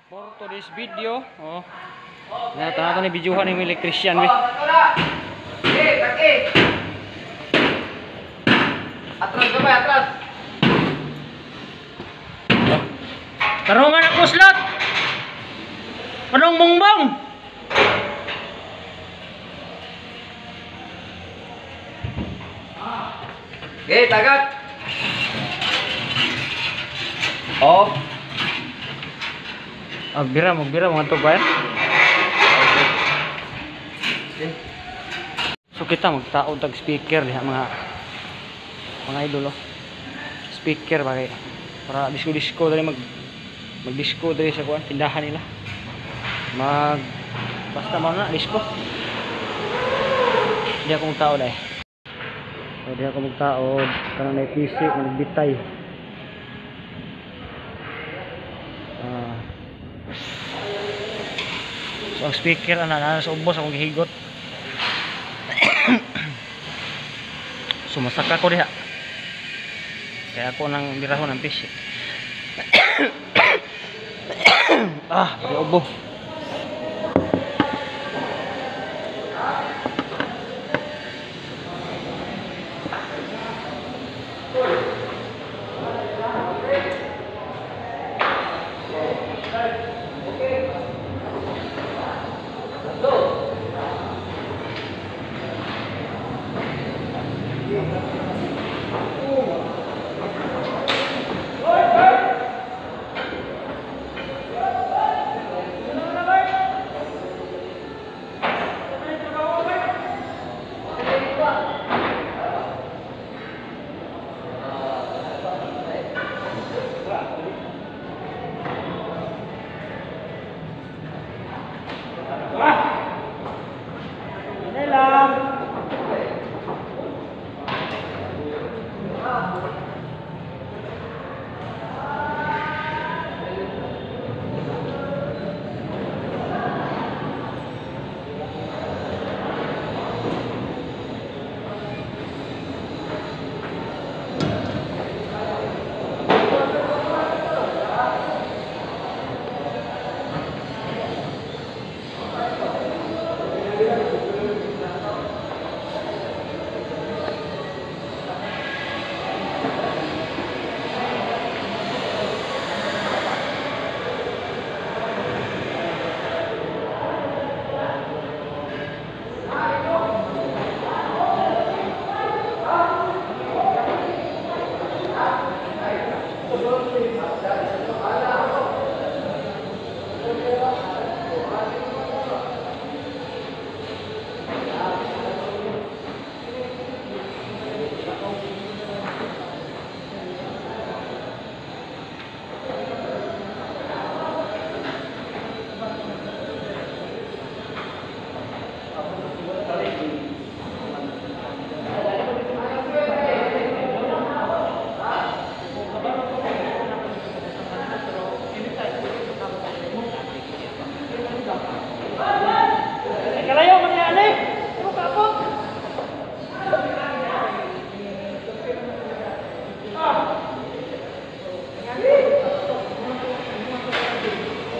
For today's video, oh. Na tanaw ni videohan ni electrician we. Eh, taki. Atras ba, atras. Tarungan ako slot. Anong bongbong? Okay, tagat. Oh. Ah, bira mo, bira mga to ba? Okay. So kita magtaod tag speaker diha mga idol oh. Speaker ba kay para disco disco dali mag disco dali sa kuan tindahan nila. Mag basta man na disco. Di ako magtaod ay. So di ako magtaod kanang na PC magbitay. So ang speaker ana na sa ubos akong gihigot. Sumasaka ko diha. Kaya ako nang birahon ang PC. Ah, ubo.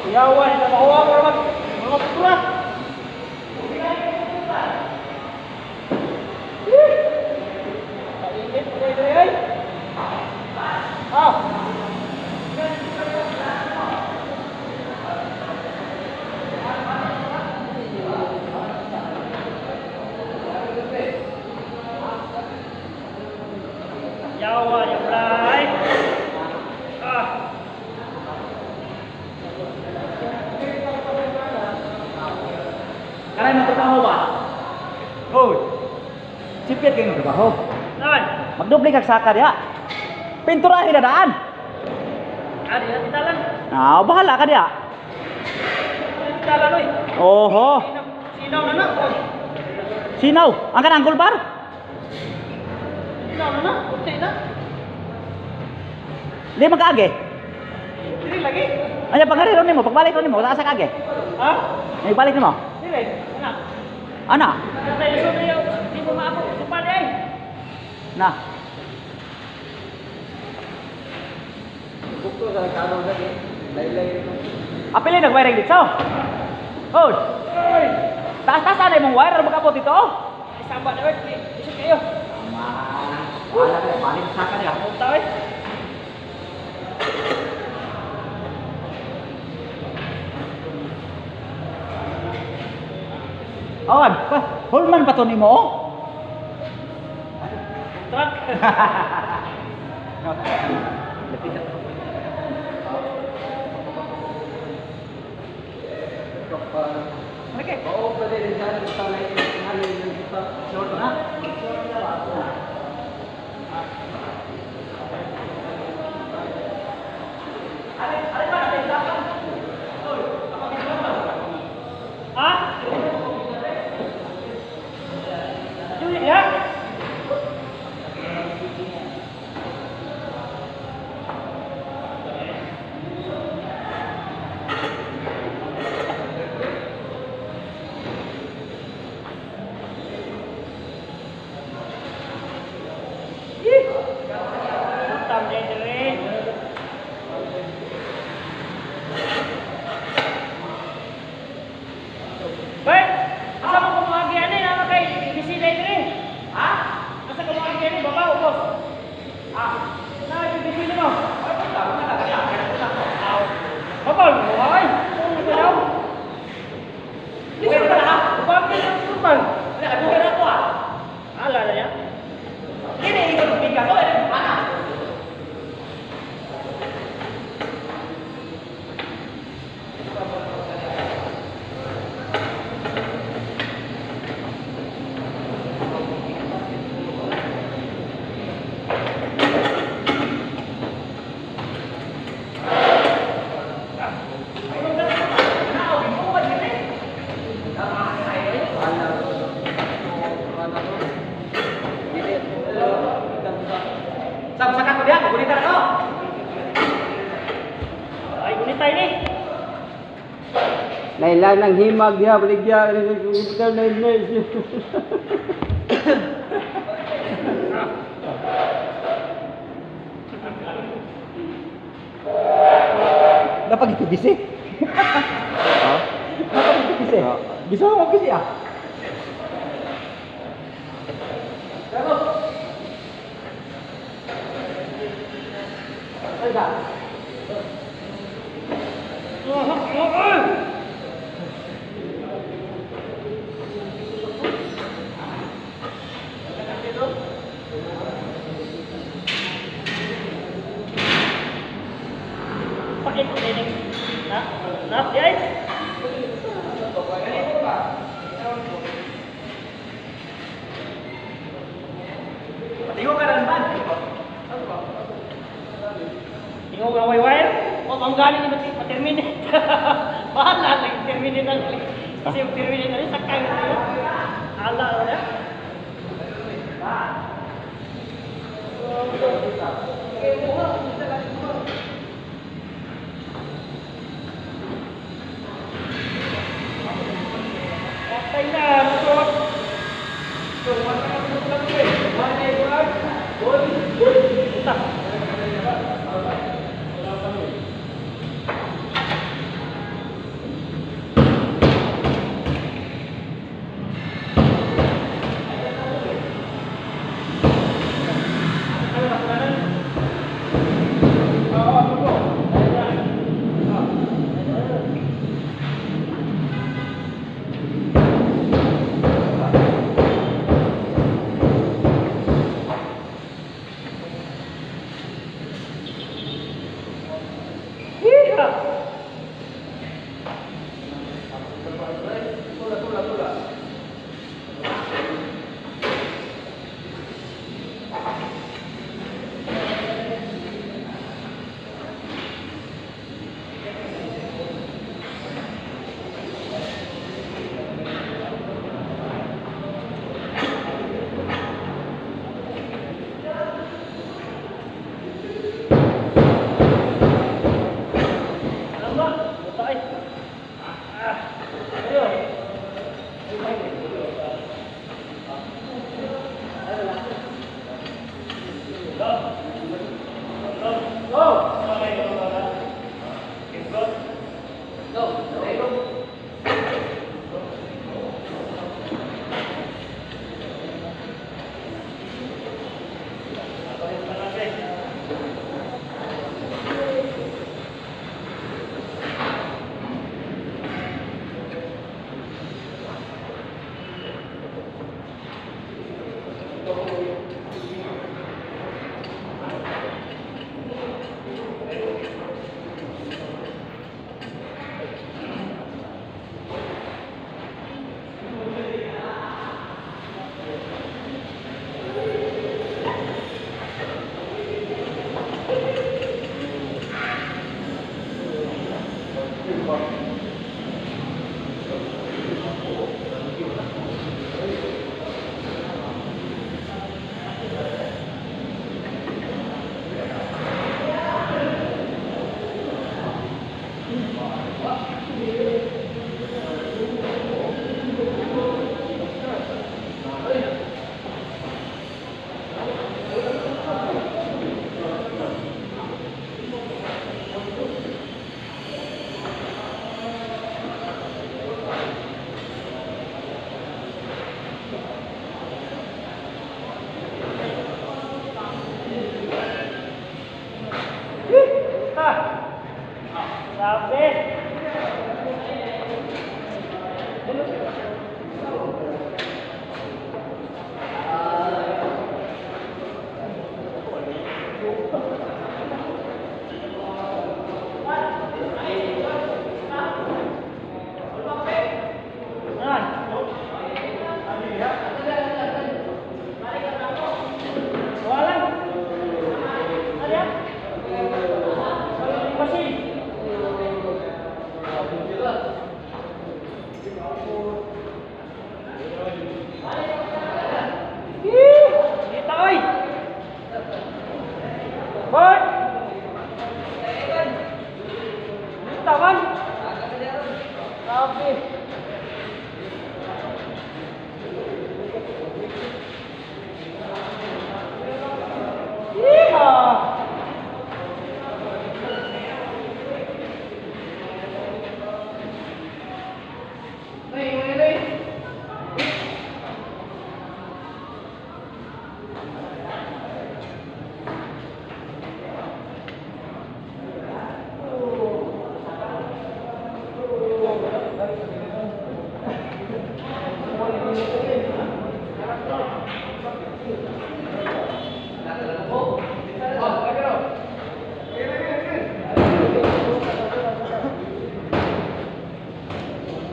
Yawan, ito makuha ko naman. Mga putura. Kainit, okay, ay. Ah. Yawan, yung fly. Ah. Karay magtrabaho ba? Hoy. Sipit kayo magtrabaho. Naman. Magdoble kag saka diha. Pinturahin na daan. Ah, di na titalan. Ah, bahala ka diha. Titalan oy. Oho. Sinaw na na. Sinaw. Ang kanang gulbar? Sinaw na na. Unti na. Di magkaagi. Dili lagi. Anya paghari ron nimo, pagbalik ron nimo, asa kaagi? Ha? Ay balik nimo. Dili. Ana. Ana. Kay lisod na yaw. Di mo maabot supa di ay. Na. Bukto sa kanon lagi. Laylay ito. Apilin nag-wiring dito. Oh. Taas-taas ana imong wire magabot dito. Isamba na wait. Isip kayo. Wala na balik sa kanya. Punta eh. Awan, Holman pa to nimo oh. Truck. Okay. Oo, pwede rin sa short na. Ha? Ya? Tam dere. Bert, asa mo kumuagi ani na kay busy day dere? Ha? Asa kumuagi ani baba o boss? Ah, na busy nimo. Baba mo ay. Daw. Buhay pa na ha? Bakit ang turban? Wala, buhay na ako ah. Ala na ya. Kini ikaw ng bigas. Oh, ana. Sab saka ko diha, gunitan ako. Ay gunitay ni. Nailan ng himag diha baligya na. Dapat gitu bisi. Ha? Dapat gitu bisi. Bisa mo bisi ah. Pakit ni na. Na di ay. Patigo ka rin man. Ingo nga way wire. O ang galing ni ma-terminate. Bahala lang terminate na lang. Kasi yung terminate na rin sakay na yun. Ala na. Patay na, motor. Puta. Alam ba? Puta ay. Ah. Ayo.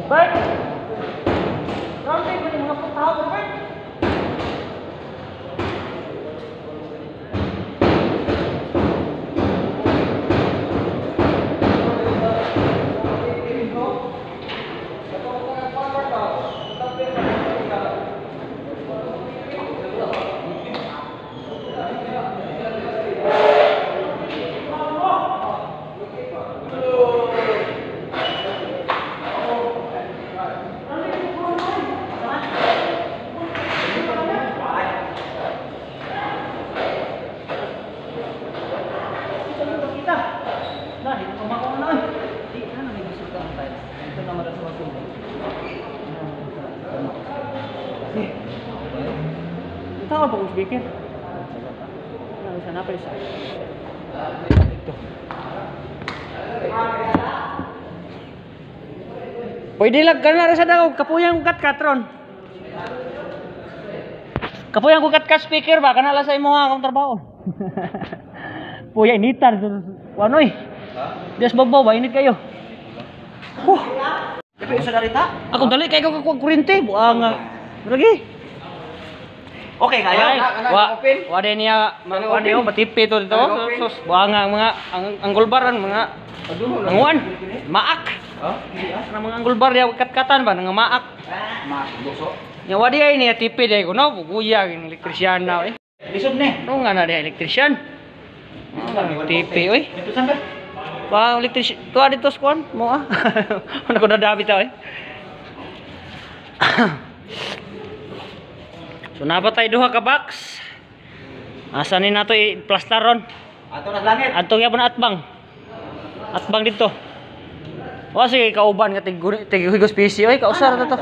Bert! Rampe ko ni mga putaw, Bert! Tawag pa kong speaker. Ano, isa na pa isa. Ito. Pwede lang ganun na sa daw. Kapuyang kat katron. Kapuyang ko kat speaker ba kanala sa imo akong trabaho. Puya initan. Wanoy. Dias bagbaw ba init kayo. Huh. Ito isa darita. Ako dali kay ko kuha kuryente buang. Lagi. Okay kayo. Wa wa din niya wa niyo matipi to dito. Sus buang ang mga ang anggulbar ang mga anguan maak. Ang mga anggulbar ya katkatan ba nga maak. Maak buso. Nya wa di ay niya tipi day ko no buguya ang elektrisyan na eh. Lisod ni. No nga na di elektrisyan. Tipi oy. Dito saan ba? Wa elektrisyan tuwa dito sa kuan mo ah. Ano ko dadabit eh. So napatay duha ka box. Asa ni nato i-plaster ron? Ato na langit. Adto gyapon atbang. Atbang dito. Wa sige kauban nga tig tig higos PC oy kausar ta to.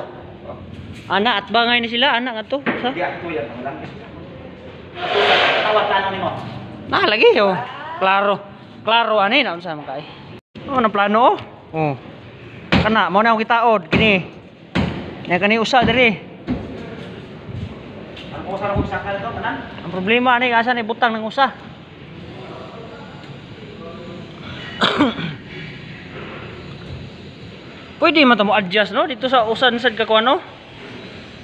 Ana atbang ni sila ana ngadto. Sa? Di ato yan ang langit. Tawag tanong nimo. Nah lagi yo. Klaro. Klaro ani na unsa man kay. Oh na plano oh. Oh. Kana mao na akong kitaod kini. Nya kani usa diri. Ang usa ra kung sakal to tanan. Ang problema ani asa ni butang ng usa. Pwede man ta mo adjust no dito sa usan sad ka kuano.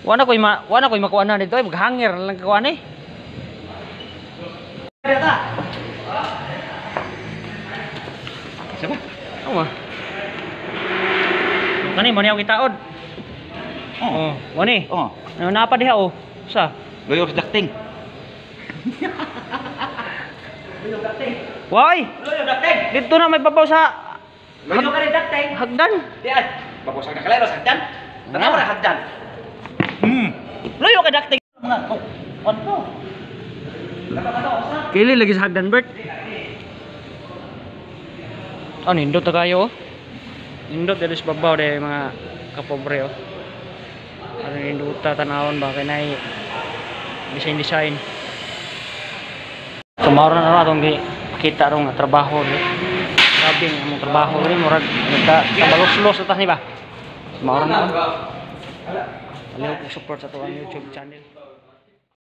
Wala koy ma wala koy makuha na dito ay maghanger lang ka kuan eh. Darita. Sa ba? Ano ba? Kani mo niya gitaod. Oh. Oh, mo ni. Oh. Ano na pa diha oh? Sa? Loyo sa ducting. Why? Loyo ducting. Dito na may babaw sa Loyo ka rin ducting. hagdan. Di ay. Babaw sa nakalero sa hagdan. Tanaw ra hagdan. Loyo ka ducting. Mga oh. On to. Kili lagi sa hagdan, Bert. Oh, nindot na kayo oh. Nindot dito sa babaw dahil mga kapobre oh. Ano ninduta tanawon ba kay nay design design. So mao ra na atong kita ron nga trabaho ni. Grabe nga among trabaho ni murag nagka kabalos-los na tas ni ba. So mao ra na. Palihog og support sa atuang YouTube channel.